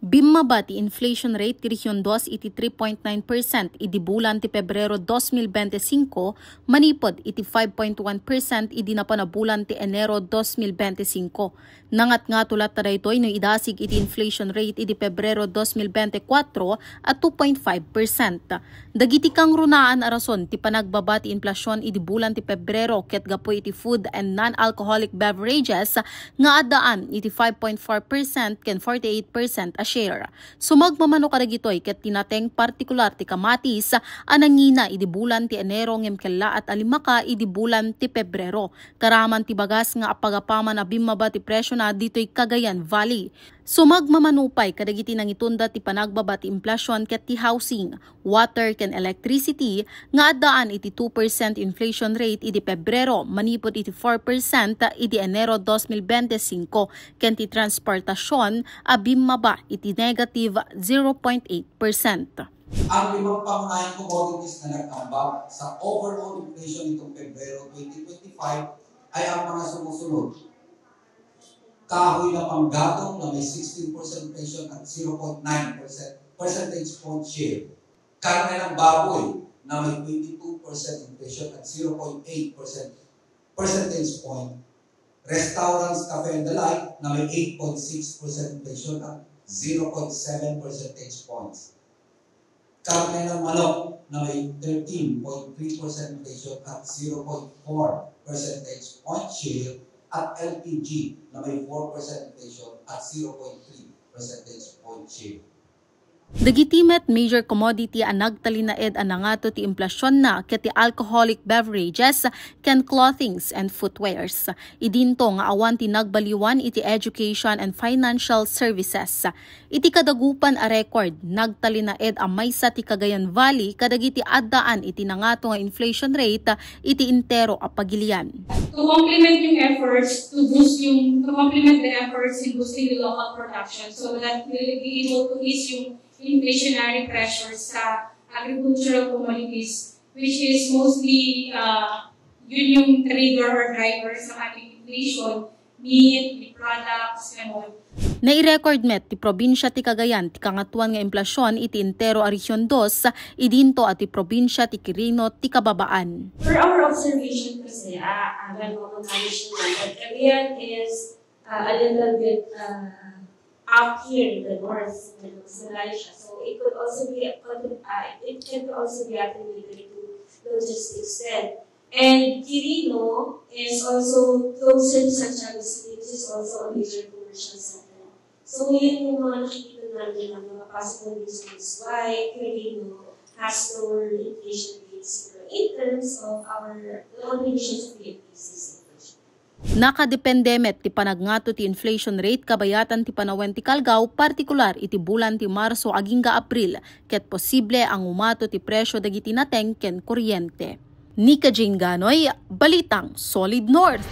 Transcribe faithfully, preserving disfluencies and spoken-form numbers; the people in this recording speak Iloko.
Bimmaba ti inflation rate ti Region Dos iti three point nine percent idi bulan ti Pebrero dos mil bente singko, manipud iti five point one percent idi napan a bulan ti Enero dos mil bente singko. Nangatngato latta daytoy no idasig iti inflation rate idi Pebrero dos mil bente kuatro a two point five percent. Dagiti kangrunaan a rason ti panagbaba ti inflation idi bulan ti Pebrero ket gapu iti food and non-alcoholic beverages nga addaan iti five point four percent ken forty-eight percent a share. Sumagmamano kadagitoy ket tinateng partikular ti kamatis a nangina idi bulan ti Enero ngem kellaat a limmaka idi bulan ti Pebrero. Karaman ti bagas nga apagapaman a bimmaba ti presiona ditoy Cagayan Valley. Sumagmamano pay kadagiti nangitunda ti panagbaba ti inflation ket ti housing, water ken electricity nga addaan iti two percent inflation rate idi Pebrero manipud iti four percent idi Enero dos mil bente singko ken ti transportasion a bimmaba iti negative zero point eight percent. Ang limang pangunahing commodities na nag-ambag sa overall inflation nitong Pebrero twenty twenty-five ay ang mga sumusunod. Kahoy na panggatong na may sixteen percent inflation at zero point nine percent percentage point share. Karne ng baboy na may twenty-two percent inflation at zero point eight percent percentage point. Restaurants, cafe and the like na may eight point six percent inflation at zero point seven percentage points. Karne ng manok na may thirteen point three percent inflation at zero point four percentage point share at L P G na may four percent inflation at zero point three percentage point share. Dagiti met major commodity a nagtalinaed a nangato ti inflationna ket ti alcoholic beverages ken clothings and footwears. Idinto nga awan ti nagbaliwan iti education and financial services. Iti kadagupan a record, nagtalinaed a maysa ti Cagayan Valley kadagiti addaan iti nangato nga inflation rate iti entero a pagilian. To complement yung efforts to boost yung, to complement the efforts in boosting the local production so that we'll be able to ease yung inflationary pressures sa agricultural commodities, which is mostly, uh, yun yung trigger or driver sa ating inflation, meat, meat products, and all. Nai-record met ti probinsya ti Cagayan ti kangatoan nga inflation iti entero a Region Dos, idinto a ti probinsya ti Quirino ti kababaan. Per our observation kasi, ah, ah, well, we manage naman, but Cagayan is, ah, a little bit, ah, up here in the north, medyo mas malayo siya. So, it could also be, uh, it can also be attributed to logistics then. And Quirino is also closer to Santiago City, which is also a major commercial center. So, yun yung mga nakikita namin ng mga possible reasons why Quirino has lower inflation rates in terms of our, the combinations of the increases in inflation. Nakadepende met ti panagngato ti inflation rate kabayatan ti panawen ti kalgaw, partikular iti bulan ti Marso agingga Abril, ket posible a ngumato ti presio dagiti nateng ken kuryente. Nika Jane Ganoy, Balitang Solid North.